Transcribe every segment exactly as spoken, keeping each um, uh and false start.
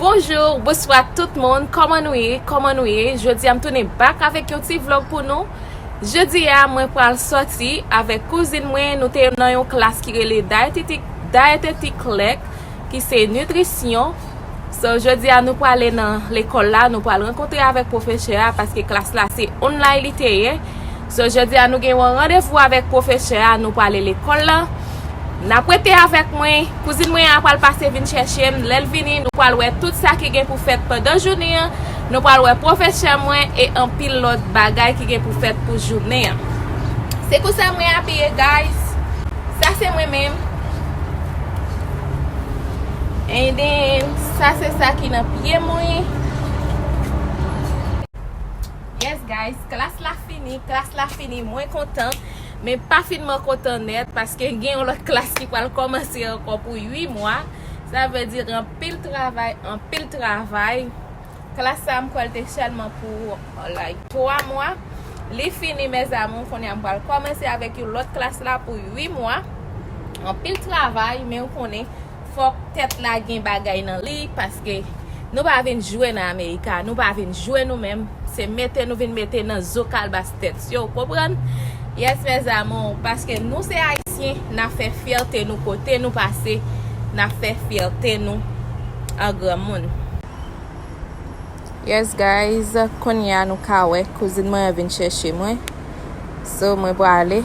Bonjou, bonswa tout moun, kòman nou ye? Kòman nou ye? Jodi a m tounen back avèk yon ti vlog pou nou. Jodi a mwen pral sòti avèk kouzin mwen, nou te nan yon klas ki rele Dietetic, Dietetic Lec, ki se nitrisyon. So, jodi a nou prale nan lekòl la, nou pral rankontre avèk pwofesè a, paske klas la se online li te ye. So, jodi a nou gen yon randevou avèk pwofesè a, nou prale lekòl la. N ap rete avèk mwen. Kouzin mwen an pral pase vin chèche m. Lè l vini, nou pral wè tout sa ki gen pou fèt pandan jounen an. Nou pral wè pwofesè mwen e anpil lòt bagay ki gen pou fèt pou jounen an. Se konsa mwen abiye, guys. Sa se mwen menm. And then, sa se sa ki nan pye mwen. Yes, guys, klas la fini, klas la fini, mwen kontan, men pa finman kontan nèt, paske gen yon lòt klas ki pral kòmanse ankò pou uit mwa. Sa vle di anpil travay, anpil travay. Klas sa, m kwè l te sèlman pou, like, twa mwa. Li fini, mes amours, kounye a m pral kòmanse avèk yon lòt klas la pou uit mwa. Anpil travay, men ou konnen, fòk tèt la gen bagay nan li, paske nou pa vin jwe nan Amerika, nou pa vin jwe nou menm, se mete nou vin mete nan zo kalbas tèt yo, ou konprann? Yes, mes amours, paske nou se Ayisyen, n ap fè fyète nou kote nou pase, n ap fè fyète nou an granmoun. Yes, guys, kounye a nou ka wè kouzin mwen an vin chèche mwen. So, mwen prale.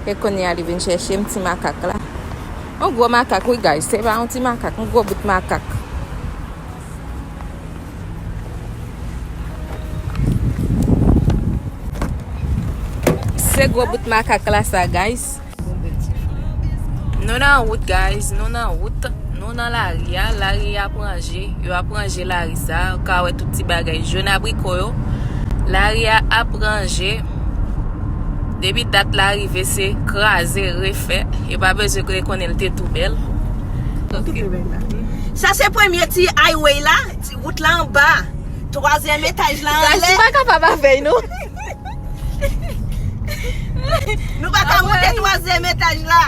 E kounye a li vin chèche m, ti makak la. Yon gwo makak, wi, guys. Se pa yon ti makak, yon gwo bout makak. Se gwo bout makak la sa, guys. Nou nan wout, guys, nou nan wout. Nou nan lari a, lari a ap ranje. Yo ap ranje lari sa. Ou ka wè tout ti bagay jòn abriko yo. Lari a ap ranje. Depi dat la rive, se kraze, refè. Yo pa bezwen konnen l te tou bèl. Sa se premye ti highway la, ti wout la anba. Twazyèm etaj la anlè. Guys, nou pa kapab avè nou. Nou pa ka monte twazyèm etaj la.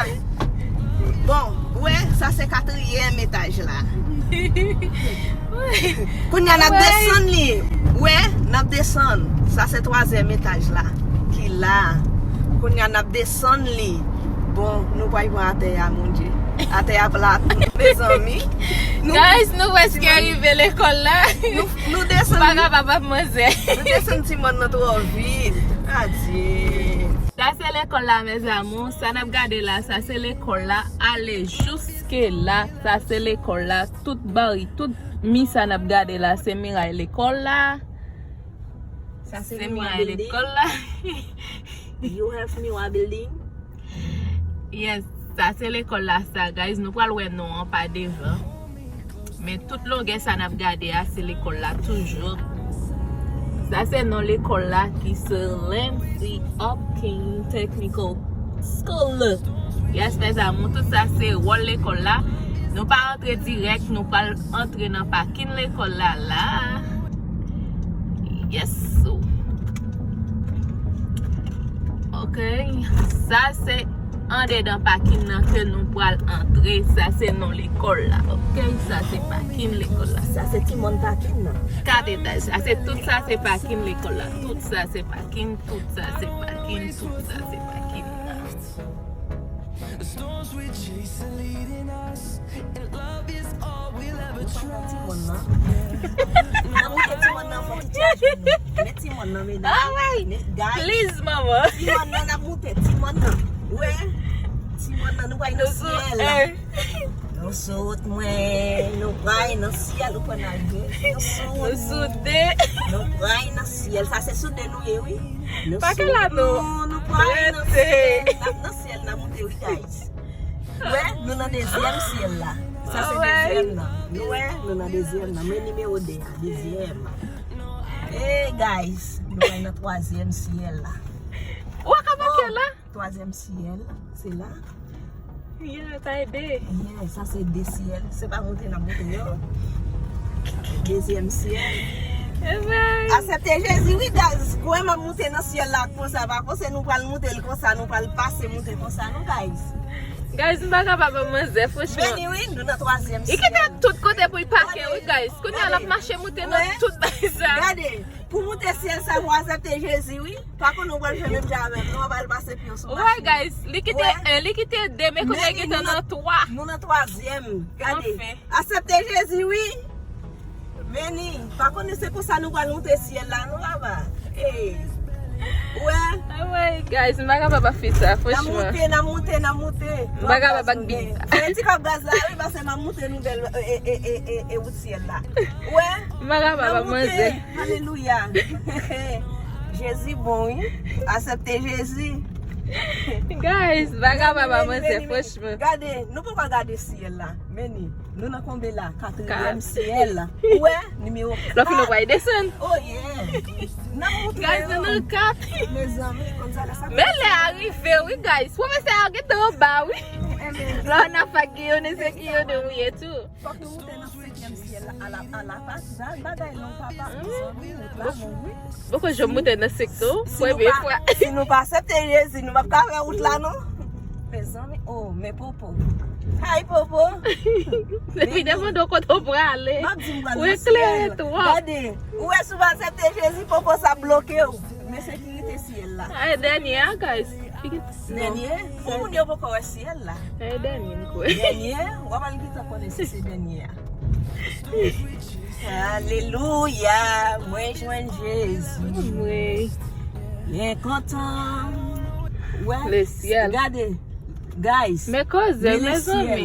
Bon, ou wè, sa se katriyèm etaj la. Kounye a n ap desann li. Ou wè, n ap desann. Sa se twazyèm etaj la ki la. Kounye a n ap desann li. Bon, nou pral pran atè a, mon Dieu. Atè a plat, mezanmi. Guys, nou prèske rive lekòl la. Nou, nou desann. Pa kapab ap manzè. Nou desann ti mòn nan twò vit. Adye. Sa se lekòl la, mes amours. Sa n ap gade la, sa se lekòl la. Ale jouske la, sa se lekòl la. Tout bari, tout mi sa n ap gade la, se miray lekòl la. Sa se miray lekòl la. You have Miwa Building. Yes, sa se lekòl la sa, guys. Nou pral wè non an pa devan. Men tout longè sa n ap gade a, se lekòl la toujou. Sa se non lekòl la ki se Lancey Hopkins Technical School. Yes, mes amours, tout sa se wòl lekòl la. Nou pa antre dirèk, nou pral antre nan pakin lekòl la la. Yes. Ok. Sa se andedan pakin nan ke nou pral antre. Sa se non lekòl la. Ok. Sa se pakin lekòl la. Sa se ti mòn pakin nan. Kat etaj. Sa se tout sa se pakin lekòl la. Tout sa se pakin. Tout sa se pakin. Tout sa se pakin. The storms we chase are leading us, and love is all we'll ever trust. Ti mòn nan. N ap moute ti mòn nan, fò ti chèch nou. Men ti mòn nan, medam. Alright. Men, guys. Please, mama. Ti mòn nan, n ap moute ti mòn nan. Wè. Ti mòn nan, nou pral nan syèl la. Nou sot, mwen, nou pral nan syèl, ou konn al de. Nou sot. Nou soude. Nou pral nan syèl. Sa se soude nou ye, wi. Nou sot, nou, nou pral nan syèl. N ap nan syèl, n ap moute, wi, guys. Wè, nou nan dezyèm syèl la. Sa se dezyèm nan. Nou wè, nou nan dezyèm nan. Men nimewo de a, dezyèm. Hey, guys, nou pral nan twazyèm syèl la. Ou ka manke la? Twazyèm syèl, se la. Yeah, sa e de. Yeah, sa se de syèl. Se pa moute n ap moute yo. Dezyèm syèl. Amen. Aksepte Jezi, wi, guys. Kwè m ap moute nan syèl la konsa. Pa panse nou pral moute l konsa, nou pral pase moute konsa, non, guys. Guys, m pa kapab ak manzè, franchman. Vini, wi, nou nan twazyèm syèl. Li kite tout kote pou l pake, wi, guys. Kounye a, l ap mache moute nan tout bagay sa. Gade, pou moute syèl sa, pou aksepte Jezi, wi. Pa konn ou pral fè menm jan avè m, non, w pral pase pye w sou mache. Wè, guys, li kite en, li kite de, men kounye a gentan nan twa. Nou nan twazyèm. Gade. Aksepte Jezi, wi. Meni, pa konnen se konsa nou pral moute syèl la, non, papa. Ey. Ou wè? Ay, guys, m pa kapab ak fi sa, franchman. N ap moute, n ap moute, n ap moute. M pa kapab ak bi. Fè ti kòb gaz la, wi, paske m ap moute nouvèl, e, e, e, e, e, e wout syèl la. Ou wè? M pa kapab ak manzè. Alelouya. Jezi bon, wi. Aksepte Jezi. Guys, m pa kapab ak manzè, franchman. Gade, nou poko gade syèl la. Meni, nou nan konbe la? Katriyèm syèl. Ou wè? Nimewo kat. Lè fini, w pral desann. Oh, yeah. N ap montre yo. Guys, nou nan kat. Mezanmi, konn sa lè sa. Men lè a rive, wi, guys. Pwofesè a gentan anba, wi. Lè w nan fak Giyone, se Giyone ou ye tou. Fòk nou moute nan senkyèm syèl la, ala, ala pa, sa bagay long, papa. Mezanmi, wout la long, wi. Poko janm moute nan senk, non. Premye fwa. Si nou pa aksepte Jezi, nou p ap ka fè wout la, non. Mezanmi, oh, men Popo. Hi, Popo. Depi demande w kote w prale. M ap di m pral nan syèl. Ou eklere twòp. Gade, ou wè si w pa aksepte Jezi, Popo sa bloke w. Men sekirite syèl la. A, e dènye a, guys. Dènye? Pou moun yo poko wè syèl la. E dènye, m kwè. Dènye? W ap al gentan konnen si se dènye a. Alelouya! Mwen jwenn Jezi. Mwen. Byen kontan. Wè? Le syèl. Gade. Guys. Men koze, men mezanmi.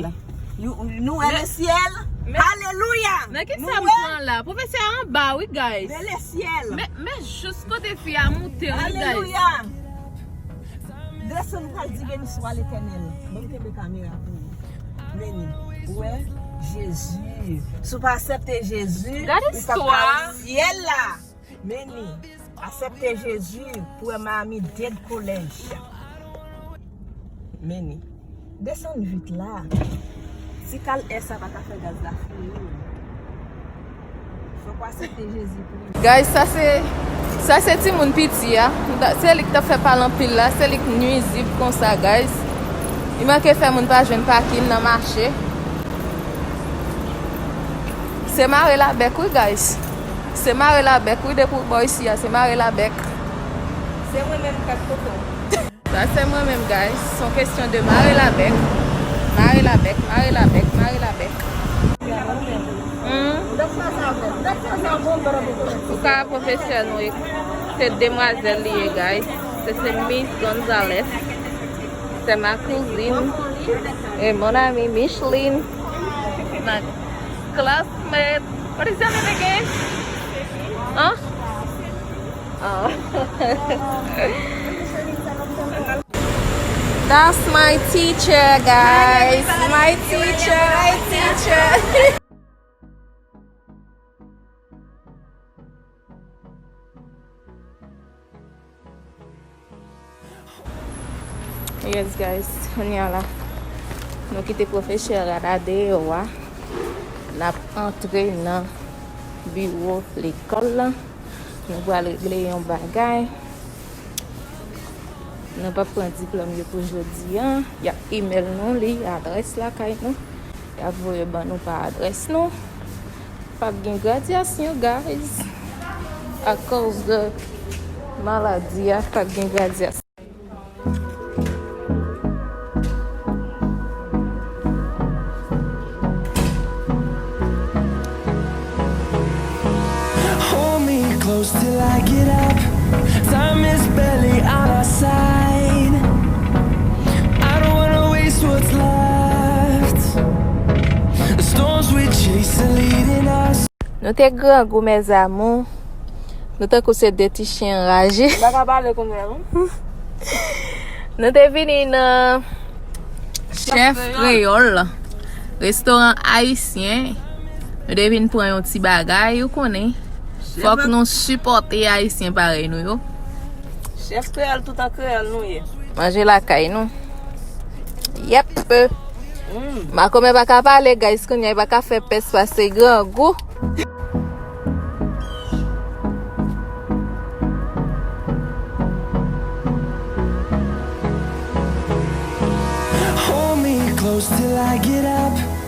Nou wè le syèl? Alelouya! Men ki sa m pran la? Pwofesè a anba, wi, guys. Men le syèl. Men, men jis kote fi a moute, wi, guys. Alelouya! Desann pral di beni swa Letènèl. Ban m kenbe kamera pou ou. Meni. Ou wè? Jezi. Si w pa aksepte Jezi, ou p ap ka wè syèl la. Meni. Aksepte Jezi pou wè Miami Dade College. Meni. Desann vit la. Ti kal è sa pa ka fè gaz la fini. Fòk w aksepte Jezi pou ou. Guys, sa se, sa se timoun piti a. Se li k t ap fè pale anpil la. Se li k nwizib konsa, guys. Li manke fè moun pa jwenn pakin nan mache. Se mare labèk, wi, guys. Se mare labèk, wi, depi w bò isi a. Se mare labèk. Se mwen menm k ap kote w. Sa se mwen menm, guys. Se yon kesyon de mare labèk. Mare labèk, mare labèk, mare labèk. Hmm? Ou ka pwofesè nou, se demwazèl li ye, guys. Se, se Miss Gonzalez. C'est ma cousine et mon amie Micheline. My classmate. What is your name again? Huh? Oh. That's my teacher, guys. My teacher, my teacher. Yes, guys, kounye a la, nou kite pwofesè a la deyò a. N ap antre nan biwo lekòl la. Nou pral regle yon bagay. Nou p ap pran diplòm yo pou jodi a. Y ap imèl nou li, adrès lakay nou. Y ap voye ban nou pa adrès nou. P ap gen gradyasyon, guys. Akoz de maladi a, p ap gen gradyasyon. Hold me close till I get up. Time is barely on our side. I don't wanna waste what's left. The storms we chase are leading us. Nou te grangou, mes amours. Nou tankou se de ti chen anraje. M pa ka pale kounye a, non. Nou te vini nan Chèf Kreyòl, restoran ayisyen. Nou te vin pran yon ti bagay, ou konnen. Fòk nou sipòte ayisyen parèy nou yo. Chèf Kreyòl, tout an kreyòl nou ye. Manje lakay nou. Yep. Mm. Makomè pa ka pale, guys, kounye a, li pa ka fè pès pase grangou. Hold me Till I get up.